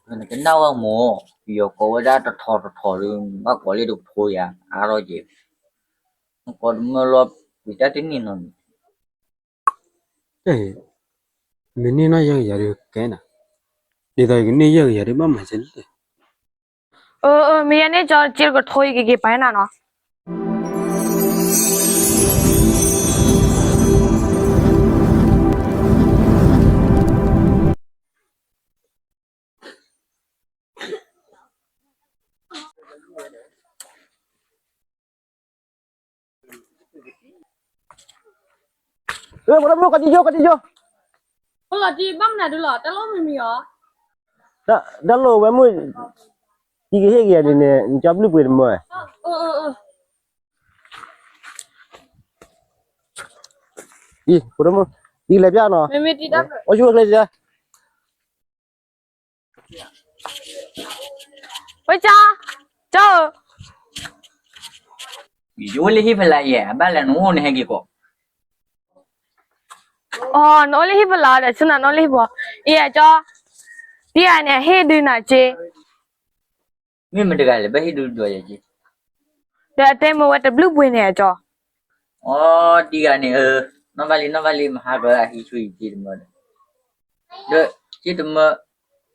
နကနၣ်ဝဲမိၢ်, ပယီၤကိးဝဲဒၣ်တထီတထီဒီး ဘၣ်ကိးလၢတကထိယၤ အါထီၣ်က့ၤ, နကိးတမၢလီၤ ပှ့ၤတၢ်တန့ၢ်နီတမံၤ. မ့ၢ်န့ၢ်နီၢ်ယဲၢ်ကယၤဒီးကဲနၤ, ဒ်သိးယကန့ၢ်ယဲၢ်ကယၤဒီးဘၣ်မၤစ့လဲၣ်. အၢ အၢ မ့ၢ်ယဲန့ၣ်ကၠီ စ့တကထိယကက့ၤပာ်နၤနီၤ. ပလီၤတံၢ်ဘၣ်မနုၤဒုလီၤ တၢ်လိၣ်မံၤမံၤအီၤ, တၢ်လိၣ်ဝဲမုၢ်, တံၤကဟ့ၣ်က့ၤယၤဒ်န့ၣ် နကၠီဘျုးပှ့ၤတမၢ, အံၤ ဖိဒိၣ်မုၣ်, တံၤကလဲၤပျၢ်နီၤ, အိၣ်ဆူၣ်အိၣ်ချ့, ဝဲကၠီ, ကၠီဧၢ, ယအိၣ်လၢဟံၣ်ဖဲလၢယဲၢ် အဘၣ်လဲၣ်နအိၣ်နဟဲက့ၤကိး, အိ နအိၣ်လၢဟံၣ်ဖဲလၢဒီး ဆူနၤနအိၣ်လၢဟံၣ်ဖဲ, အံၤကၠီ, တံၤဂၤန့ၣ် ဟ့ၣ်ဒုးနၤက့ မ့ၢ်မတၤတဂၤလဲၣ် ဘၣ်ဟ့ၣ်ဒုးဒွးယၤက့, ဒီးအတဲမ့ၢ်ဝဲတဘျုးပှ့ၤန့ၣ်အကၠီ, အိ တံၤဂၤန့ၣ်ဧၢ, နီၣ်ဘၣ်လံ နီၣ်ဘၣ်လံ မဟါကၢအဟံးဆူယက့တမၢဒီး, ဒီးက့တမၢ,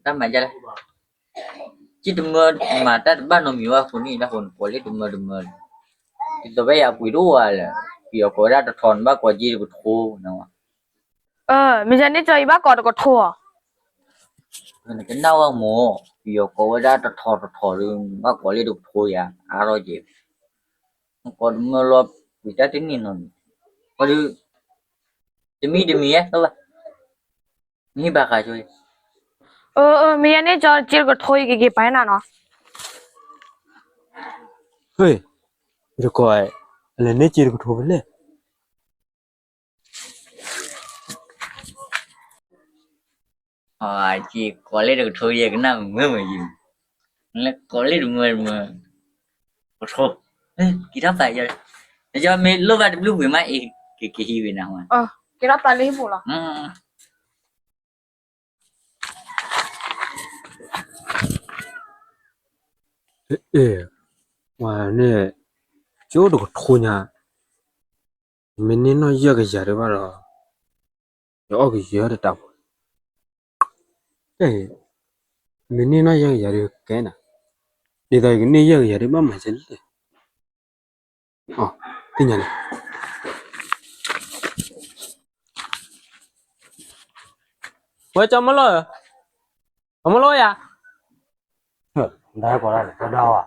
တၢ်မၤဒ်လဲၣ်, က့တမၢမၤတၢ်တဘၣ်နီတမံၤဘၣ်အဃိန့ၣ် တၢ်ဃိနကိးလၢတမၢတမၢ, ဒ်သိးဖဲယၤအပှ့ၤတအိၣ်ဝဲလဲၣ်, ပယီၤကိးဝဲဒၣ်တထီနဘၣ်ကိးက့တကထိနဝဲ မ့ၢ်ယၤန့ၣ်ကၠီ ယဘၣ်ကိးတကထိဧါ, နကနၣ်ဝဲမိၢ်, ပယီၤကိးဝဲဒၣ်တထီတထီဒီး ဘၣ်ကိးလၢတကထိယၤ အါထီၣ်က့ၤ, နကိးတမၢလီၤ ပှ့ၤတၢ်တန့ၢ်နီတမံၤ, ဒုး, တမံၤတမံၤ, မ့ၢ်ဘၣ်ဃးဆိ, မ့ၢ်ယၤန့ၣ်ကၠီ စ့တကထိယကက့ၤပာ်နၤနီၤ, ဟ့ၣ်, ယတကိး, အလဲၤန့ၢ်စ့တကထိဖဲလဲၣ် ကိးလၢတကထိယဲၢ်ကနၣ်မုာ်မုာ်ယံၤ, လၢကိးလၢတမၢတမၢ, ကထိ, က့ၤထီၣ်ပာ်ယၤ, ယမ့ၢ်လိၣ်ဘၣ်တဘျုးပှ့ၤမးအံၤ, ကက့ၤဟံးဝဲနၤ, က့ၤထီၣ်ပာ်လၢဟံၣ်ပူၤလီၤ. အ့ၣ်, ဝဲန့ၣ်, ကၠိတကထိညါ, မ့ၢ်န့ၢ်နီၢ်ယဲၢ်ကယၤဒံးဘၣ်ဒီး, ယအီၣ်ကယဲၢ်တတၢ်ဖိ, မ့ၢ်န့ၢ်နီၢ်ယဲၢ်ကယၤဒံးကဲနၤ, ဒ်သိးယကန့ၢ်ယဲၢ်ကယၤဒံးဘၣ်မၤစ့လဲၣ်. သ့ၣ်ညါန့ၣ်, ဝဲကၠီမီၢ်လိၣ်, ကၠီမီၢ်လိၣ်ယၤ, ဒါကိးဒၣ်,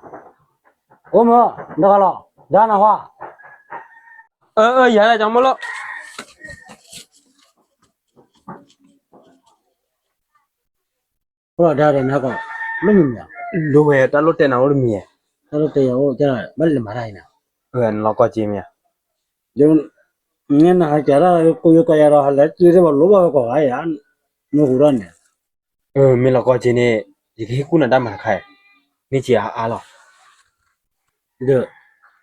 အိၣ်မၢ, ဒါကလီၤ, ဒါနဟါ, အၢ အၢ ယၤဒၣ်ကၠီမီၢ်လိၣ် အိၣ်ဒီးဒါဒီးနဟဲကီး, လိၣ်မံၤမံၤဧါ, လိၣ်ဝဲတၢ်လိၣ်တဲနၤအိၣ်တမံၤ, တၢ်လိၣ်တဲယၤအိၣ်, ဘၣ်လဲၤမၤတၢ်အံၤနၤ, နလီၤကီၢ်က့မ့ၢ်ဧါ, နဟးကးဒၣ်ကိးယိၤကီးယၤဒီး ဟးလဲၤက့သ့ၣ်ဘၣ်လိၣ်ဘၣ်ဝဲကီးဂၤယၤ, နဟူထီၣ်န့ၣ်, မ့ၢ်လီၤကီၢ်က့န့ၣ်, ယကဟ့ၣ်ကူၣ်နၤတၢ်မၤတခါအံၤ, န့ၢ်က့အါအါလီၤ, ဒီး,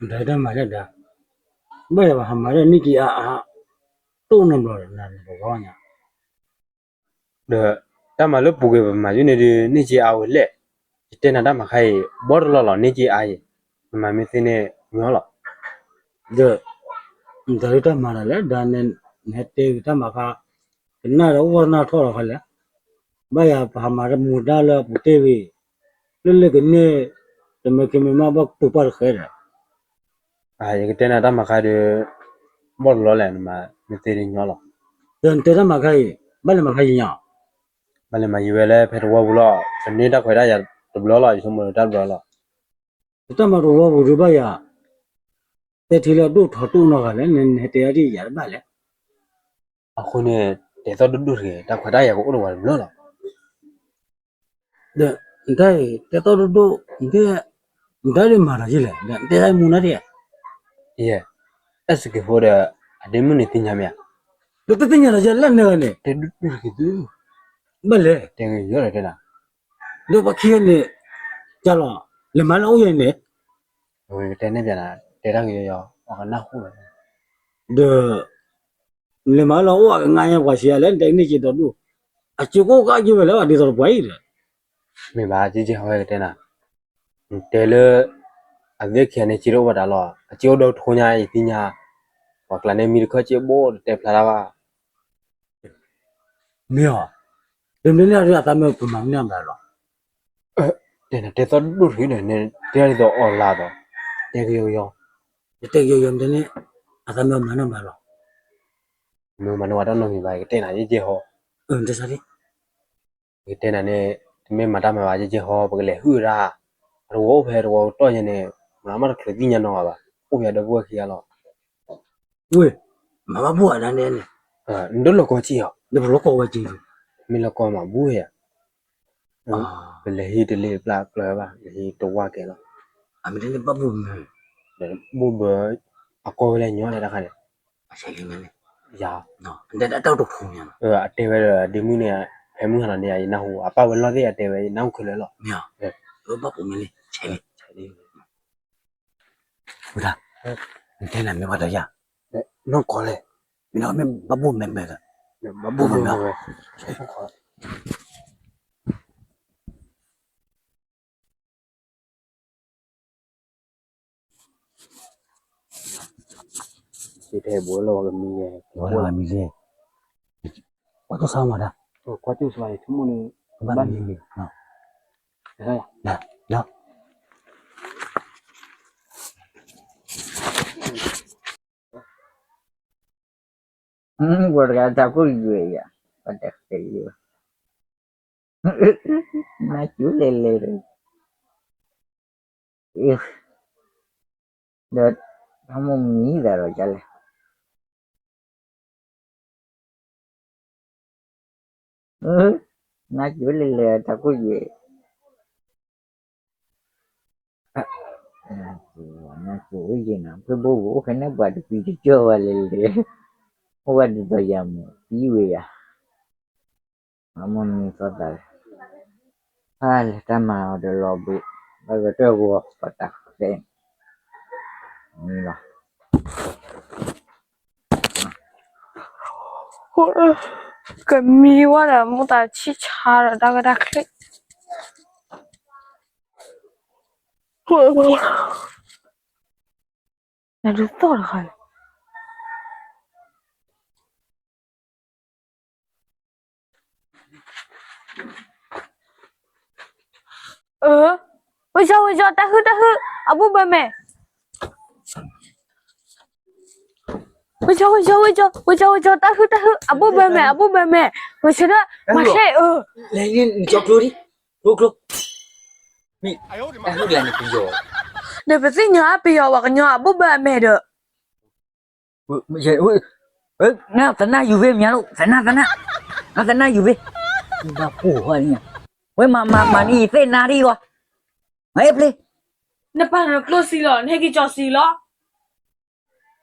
နတၢ်မၤဒၣ်ဒါ, ဘၣ်ယၤပဟးမၤဒၣ်န့ၢ်က့အါအါ, တအိၣ်နီတဘျီဒီးနၤန့ၣ်ပဂီၢ်ညါ ဒီးတၢ်မၤလၢပူၤကွံာ်ပမၤယုၢ်န့ၣ်ဒုး န့ၢ်က့အါဝဲလဲၣ်, ယတဲနၤတၢ်မၤခါအံၤ ဘီတလီၢ်လီၤ န့ၢ်က့အါအံၤ, နမၤမ့ၢ်သ့န့ၣ်ညီလီၤ, ဒီး, နတၢ်ဒုးတၢ်မၤတၢ်လဲၣ် ဒါန့ၣ်, နဟဲတဲက့ၤတၢ်မၤခါ, ကနၣ်ဒီးအိၣ်ဝဲနၢ်ထီၣ်လီၤခါလဲၣ်, ဘၣ်ယၤပဟးမၤတမူဒါလၢအပူၤတ့ၢ်ဝံၤ, လၢလၢကန့ၢ်, တမ့ၢ်ကမ့ၢ်မးဘၣ်ပူၤပာ်တဃဲဒီး ယကတဲနၤတၢ်မၤခါဒီး, ဘီတလီၢ်လဲၣ် နမၤမ့ၢ်သ့န့ၣ်ညီလီၤ, ဒီးနတဲတၢ်မၤခါအံၤ, ဘၣ်လဲၤမၤခါယံၤညါ, ဘၣ်လဲၤမၤယံၤဝဲလၢဖဲတဝီပူၤလီၤ, ပန့ၢ်တၢ်ခွဲးတၢ်ယာ်တဘျီလီၤ ယဆိကမိၣ်တၢ်တဘျီလီၤ, တၢ်မၤတဝီပူၤဒုးဘၣ်ယၤ, တဲထံလၢအဒိၣ်ထီၣ်တအိၣ်နီတဂၤလဲၣ် နဟဲတဲဒၣ်ဒ်ယၤတဘၣ်လဲၣ်, အဃိန့ၣ်, တဲသီၣ်ဒိၣ်ဒိၣ်တဂ့ၤ တၢ်ခွဲးတၢ်ယာ်ကအိၣ်ဒီးပှၤတဘျီလီၤ ဒီး, နတၢ်အံၤ တဲသီၣ်ဒိၣ်ဒိၣ်, နတဲ, နတၢ်ဒ်မၤတၢ်ယလဲၣ် ဒီးနတဲဒၣ်မူနၢ်တ့ၢ်ဧါ, ယဲ, တၢ်စက့ဖိဒီး, အဒ့မုၣ်န့ၣ်သ့ၣ်ညါမ့ၢ်ဧါ, ဒီးတသ့ၣ်ညါတၢ်ယလဲၣ်န့ၣ်ဂ့ၤန့ၣ်, တဲဒိၣ်ဒိၣ်တဂ့ၤသု, ဘၣ်လဲၣ်, တဲဂ့ၤယီၢ်ဒီးတဲနၤ, ဒီးပှၤခံဂၤန့ၣ်, ကလီၤ, လဲၤမၤလၢအိၣ်ယဲန့ၣ်, တဲန့ၣ်ပျးနၤ တဲတၢ်ဂ့ၤယီၤယီၤ အကနၢ်ဟူလီၤ, ဒီး လဲၤမၤလၢအိၣ်အကငါညါပှၤဆံးအါလဲၣ် နတဲန့ၢ်က့ၤဒီဒူၣ်, အစ့ကိၣ်ကးက့ၤဝဲလၢဒ်သိးတပှၤအံၤဒီး, မ့ၢ်ဘၣ် ကဲကဲဟီ ယကတဲနၤ, နတဲလၢ အသ့ၣ်ခံဂၤန့ၣ် စ့တအိၣ်ဘၣ်တၢ်လီၤ, အစ့အိၣ်ဒီးထိညါ ယသ့ၣ်ညါ, ပှၤကျါန့ၣ် မံတခၢၣ်စ့ဘိၣ်တတဲဖျါတၢ်ဘၣ်. မ့ၢ်ဧါ, တမ့ၢ်လၢအသးမ့ၢ်ပမၤမနုၤမၤလီၤ. တဲနၤတဲသီၣ်ဒိၣ်ထီၣ်ဒီး နတဲဒ်သိးအီၣ်လါဒီး, တဲကယီကယီ, နတဲကယီကယီ မ့ၢ်တဲန့ၣ် အသးမ့ၢ်မၤနီၣ်မၤလီၤ. မ့ၢ်မၤနီၣ်ဝဲတၢ်နီတမံၤဘၣ် ယကတဲနၤ ယဲယဲဟီ, ယကတဲနၤန့ၣ် တမ့ၢ်မၤတၢ်မၤဘၣ် ယဲယဲဟီ ပကလဲၤဟုၣ်ဝဲဒၣ်, အတဝီအိၣ်ဖဲတဝီကတီၢ်ညါန့ၣ် မၤမးတချုးသ့ၣ်ညါနီၢ်ဂၤဘၣ်, အိၣ်ဖဲဒီပုၢ်ဝဲၢ်ခံဂၤလီၤ. ဝ့ၢ်, မၤဘၣ်ဘိၣ်အဒၣ်န့ၣ်န့ၣ်, နဒိၣ်လီၤကီက့ၤဧါ, နပလီၢ်ကီဝဲက့ၤ, မ့ၢ်လီၤကီမးဘူၣ်ဧါ, ပလဲၤဟံးတလ့ၤတပျၢ်ကျၢၤဘၣ် လဲၤဟံးတဝၢ်ကဲလီၤ, အမ့ၢ်တဲန့ၣ်ဘၣ်ဘိၣ်မ့ၢ်, ဘိၣ်ဘၢ, အကီဝဲလဲၣ်ညီလဲၣ်တခါန့ၣ်, ယၤ, အတဲဝဲဒီးဒ့မုၣ်န့ၣ်, ဖဲမုၢ်ဟါလီၤန့ၣ် ယနၢ်ဟူ အပၢ်ဝဲလီၢ်သ့ၣ်အတဲဝဲ ယနၢ်ဟူခဲလၢာ်လီၤ, မ့ၢ်, ဘၣ်ဘိၣ်မ့ၢ်လံ, ဝဲဒၣ်, နတဲနၤမ့ၢ်ပှၤတယၤ, နီၢ်ကီလဲၣ်, မ့ၢ်ဘၣ်ဘိၣ်မဲမဲဒီး, ဘၣ်ဘိၣ်မဲမဲ, တဲဘိလီၤကမံၤ, ဘိလီၤကမံၤ, ကွၢ်ကၠိၣ်စါမးဒၣ်, ကွၢ်ကၠိၣ်စါဆိကမိၣ်န့ၣ်, ဘၣ်မံၤ, လီၤ, ပှၤတဂၤတၢ်ခိၣ်ယွဲၢ်ယၤ, ပှၤတဂၤ, နၢ်ကၠိလဲၤလဲၤဒီး, ဒီး, တၢ်မိၣ်မံၤသးဒီးကလဲၣ်, နၢ်ကၠိလဲၤလဲၤ တၢ်ခိၣ်ယွဲၢ် နၢ်ကၠိဝဲယဲၢ်နီၤ ဖုဘိပူၤအိၣ်ဖဲန့ၣ် ပှၤတပံၤတကၠီၢ်ဝဲလဲၤလဲၤ, အိၣ်ဝဲဒ်သိးယၤမ့ၢ်သံဝဲယၤ, အမိၢ်မံၤသီသးလဲၣ်, ဟါလဲၤတၢ်မၤအီၤဒီးလီၤဘှံး, ဘၣ်ဂဲၤတၢ်ဂီၤပှၤတၢ်ဃဲး, မံၤလီၤ ကမံဝဲဒီး မိၢ်သးဆံၣ်ဆါဒီးတၢ်ဂ့ၢ်တၢ်ချ့, နဒုးသီၣ်တခါန့ၣ်, ဝဲကၠီ ဝဲကၠီ တၢ်ဟုၣ်တၢ်ဟုၣ် အဘိၣ်ဘၢမဲာ်, ဝဲကၠီ ဝဲကၠီ ဝဲကၠီ ဝဲကၠီ ဝဲကၠီ တၢ်ဟုၣ်တၢ်ဟုၣ် အဘိၣ်ဘၢမဲာ် အဘိၣ်ဘၢမဲာ်, ဝဲဆၢထၢၣ် မၤဆဲးအၢ, လဲၤနကၠီကျိဒံး, ကျိကျိ, မ့ၢ်, တၢ်ဟုၣ်လၢနပယီၤ, ဒီးပသ့ၣ်ညါပယီၤပှၤကညီအဘိၣ်ဘၢအမဲာ်ဒီး သနၢ်ယူၤဖဲမ့ၢ်ညါလိၣ် သနၢ်သနၢ်, သနၢ်ယူၤဖဲ, ဘၣ်ကိၢ်ဃီန့ၣ်, ဝဲမၤမၤမၤန့ၣ်ယသ့ၣ်နါဒံးဂီၢ်, မၤအ့ၣ်ဖျ့, နပာ်နကျိၣ်စံလီၤ နဟဲက့ၤကၠီစံလီၤ,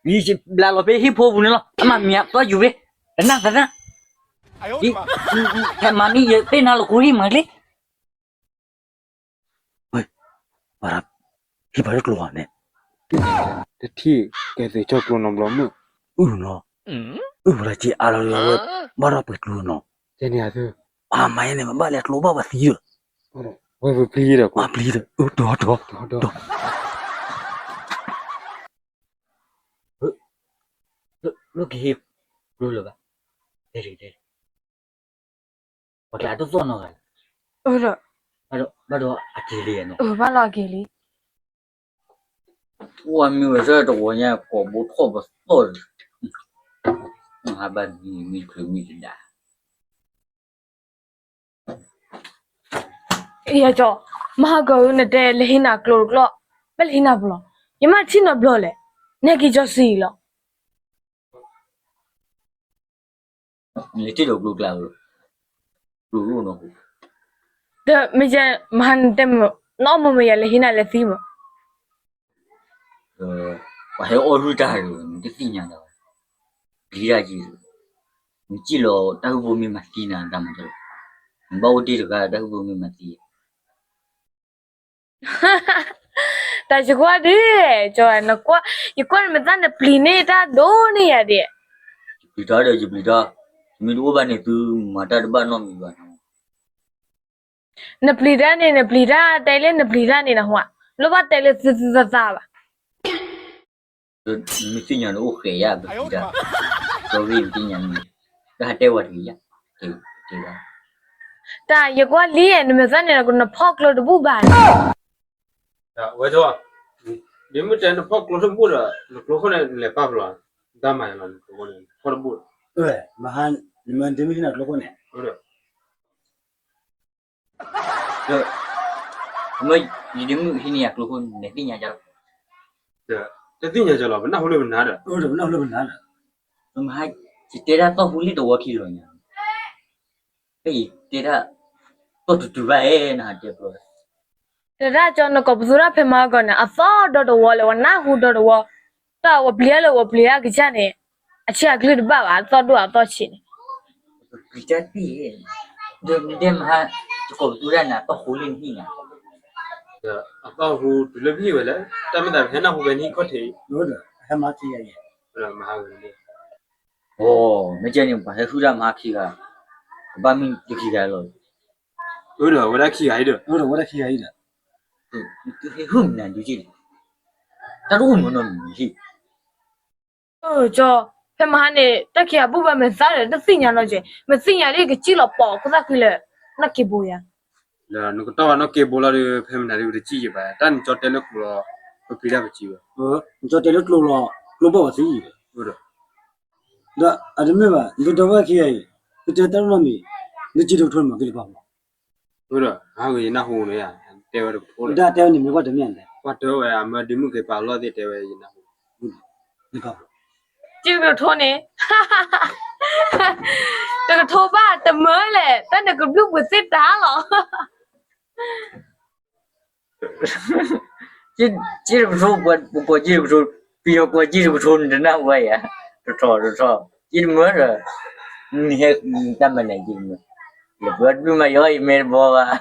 ယဘျးလီၤဖဲဟံၣ်ဖိပူၤန့ၣ်လီၤ အမၤမ့ၢ်ညါသီယူၤဖဲ, သနၢ်သနၢ်, ဖဲမၤန့ၣ်ယသ့ၣ်နါလီၤကိၢ်ဒံးမၤကျ့ ဝဲ, ဟံၣ်ပှၤတကျိၤန့ၣ်, တထံၣ်ကဲသုးကၠီကျိနီတဘျီမုၢ်, အုၣ်နီၤ, အုၣ်ပှၤလၢက့အါလီၤလီၤဝဲ, ဘၣ်ဒီးပှ့ၤကျိနီၤ, အမၤယဲန့ၣ် မ့ၢ်ဘၣ်လဲၤကျိဘၣ်ပှၤသံဒီး, ဝဲပျံၤဒီး, ပျံၤဒီး, အၢ တီၤတီၤ, လၢကဟ့ၣ်ကျိလၢၤဘၣ်, တဲ, ပှၤကျါတသီၣ်နီတဂၤလီၤ, ဘၣ်ဒီးအက့ၤလံ, ဘၣ်လီၤအက့ၤလံ, အိၣ်မ့ၢ်ဝဲဆၢတဝီညါ ကိးဘိထီၣ်ပသီၣ်, ဟးဘၣ်မံၤမံၤချုးမံၤတဒါ ယကၠီ, မဟါကနတဲလဲၤဟံးနၤကျိတကျိ, ဘၣ်လဲၤဟံးနၤပလီၤ, ယမ့ၢ်ထံၣ်နီတဘျီလဲၣ်, နဟဲက့ၤကၠီစံလီၤ လဲၤထံၣ်ဒီးကျိကျါ, ကျိအိၣ်နီၤ, ဒီးမ့ၢ်ယဲ, မဟါနတဲမ့ၢ်, နအီၣ်မ့ၢ်မ့ၢ်ယဲလဲၤဟံးနၤလဲၤသံမ့ၢ်, ပှၤဟဲအီၣ်ရူၢ်တၢ်ဒီး နတသ့ၣ်ညါလၢၤဘၣ်, ပျံၤတၢ်က့ၤ, နစံၣ်လီၤတၢ်ဟုၣ်ဖိမ့ၢ်မၤသံနၤတၢ်မၤတၢ်လီၤ, နဘၣ်အိၣ်တ့ၢ်တဂၤတၢ်ဟုၣ်ဖိမ့ၢ်မၤသံ တၢ်ယကွၢ်ဒ်, ကၠီ, နကွၢ်, ယကွၢ်နမ့ၢ်သၣ်နပျံၤန့ၢ်တၢ်ဒိၣ်န့ၢ်ယၤဒံး, ယပျံၤတၢ်ဒီးယပျံၤတၢ်, မ့ၢ်တအိၣ်ဘၣ်န့ၣ်သုမၤတၢ်တဘၣ်နီတမံၤဘၣ်နီၤ, နပျံၤတၢ်န့ၣ် နပျံၤတၢ်တဲလၢနပျံၤတၢ်န့ၣ်နဟူဧါ, လိၣ်ဘၣ်တဲလၢသုသုသးသးဘၣ်. မ့ၢ်သ့ၣ်ညါန့ၣ်အိၣ်ဃဲးယါ ပပျံၤတၢ်, ဒီးဂ့ၢ်မ့ၢ်သ့ၣ်ညါန့ၣ်, ဒီးဟးတဲဝဲတဂ့ၤယါ, တ့ဝဲ, တၢ်ယကွၢ်လံ နမဲာ်သၣ်န့ၣ် နဖီၣ်ကျိတဘူၣ်ဘၣ်န့ၣ်, ဝဲ, ဒ်မုၢ်တဲနဖီၣ်ကျိတဘူၣ်ဒီး နကျိခိၣ်န့ၣ် နလဲၤပာ်ဖျါ, တၢ်မၤယလီၤ နကျိခိၣ်န့ၣ် ဖီၣ်တဘူၣ်ဒီး, မ့ၢ်ဒ်မုၢ်ဟံးန့ၢ်ကျိခိၣ်န့ၣ် ဒီး, မ့ၢ်ယဒ်မုၢ်ဟံးန့ၢ်ယၤကျိခိၣ်န့ၣ် နသ့ၣ်ညါယါလီၤ, တသ့ၣ်ညါယါလီၤ ပနၢ်ဟူလၢပနၤဒီး, ပနၢ်ဟူလၢပနၤဒီး, မဟါ, ယတဲဒၣ်သီၣ်ဟူလံတဝီခံလီၤညါ, ဖဲယတဲဒၣ်, သီၣ်တုၤတုၤဘၣ်အဲၣ်နဟးတဲပျီ, တဲဒၣ်ကၠီ နကိးပသူဒၣ်ဖဲမဟါဂီၤန့ၣ် အသီၣ်ဒီတဝီလၢ ဝဲနၢ်ဟူဒီတဝီ, တၢ်ဝဲပျံၤအါလၢဝဲပျံၤအါကစၢ်န့ၣ်, အဆံးအကလုၢ်တဘၣ်ဘၣ် အသီၣ်ဒိၣ်အသီၣ်ဆံးန့ၣ် ပပျံၤတၢ်တ့ၢ်, ဒီးမ့ၢ်ဒဲမဟါ, ယကိးပသူဒၣ်န့ၣ် အသီၣ်ဟူလၢနဟံၣ်ညါ, အသီၣ်ဟူတုၤလၢပဟံၣ်ဝဲလဲၣ်, တၢ်မ့ၢ်သးပဟဲနၢ်ဟူဖဲနဟံၣ်ခီၣ်ထံး, ဟဲမၤခံဂၤအံၤ, မဟါဂၤန့ၣ်, အိ, မ့ၢ်ကဲန့ၣ် ပှၤဟဲဟုၣ်တၢ်မဟါခံဂၤ, ကဘၣ်မ့ၢ်တခံဂၤလီၤ, အဝဲဒၣ်ခံဂၤအံၤဒီး, အဝဲဒၣ်ခံဂၤအံၤဒီး, ဟဲဟုၣ်မနုၤဒုးက့ၢ်, တၢ်တအိၣ်မးနီတမံၤဟံၣ် ကၠီ, ဖဲမဟါန့ၣ် တၢ်ခံဂၤဘူၣ်ဘၣ်မဲာ်သၣ်ဒီး တသ့ၣ်ညါနီတကဲး, မ့ၢ်သ့ၣ်ညါလံကစံၣ်လီၤပိာ်ခိၣ်သၣ်ဃံလၢာ်, နီၢ်က့ၤဘိယၤ, နကတီၢ်ဘၣ်နီၢ်က့ၤဘိလီၤဒီး ဖဲမနၤဒုးပတစံၣ်ယံၤဘၣ်, တၢ်နကၠီတဲလၢကျိလီၤ, ပပျံၤတၢ်ပစံၣ်ဘၣ်, နကၠီတဲလၢကျိလီၤ, ကျိဘၣ်ဝဲသ့ၣ်ယံၤဘၣ်, ဒီးအတမ့ၢ်ဘၣ် နတဒီပုၢ်ဝဲၢ်ခံဂၤအံၤ, ပတဲတၢ်နီတမံၤ, နစံးတကထိမးက့ၤတပၤမး ဟါဂ့ၤ ယနၢ်ဟူန့ၣ်, တဲဝဲတကထိလီၤ, ဒ်တဲဝဲန့ၣ်မ့ၢ်ကွၢ်တမ့ၢ်န့ၣ်, ကွၢ်တဲဝဲ အမၢဒုးမုၢ်က့ၤပာ်လီၢ်သ့ၣ်တဲဝဲယနၢ်ဟူ, စံးတကထိန့ၣ်, တကထိဘၣ်တမၢလဲၣ် တၢ်န့ၣ်ကဘျုးပှ့ၤသ့ၣ်တၢ်လီၤ စံးတကထိ, ပကိးစံးတကထိ, ပယီၤကိးစံးတကထိန့ၣ် တနၢ်ဟူဘၣ်ယၤ, တထီၣ်တထီၣ်, စံးတမၢဒီး, နဟဲတၢ်မၤနၢၤစံးတမၢ, လၢပှၤဒုးမၤယီၤယမဲာ်တဘီဘၣ်,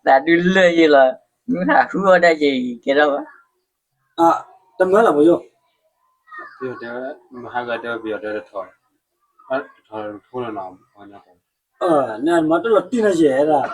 သးဒုးလၢာ်ယံၤလီၤ, မ့ၢ်ဟးဃုအီၣ်တၢ်ယံၤကဲထီၣ်ဘၣ်, တမၢလီၤပယီၤ, မဟါဂၤတဲပယီၤတဲတထီၣ်, တထီၣ်တကထိလီၤနီၤ, နမၤတၢ်လီၤတံၢ်နီၤယဲဒၣ်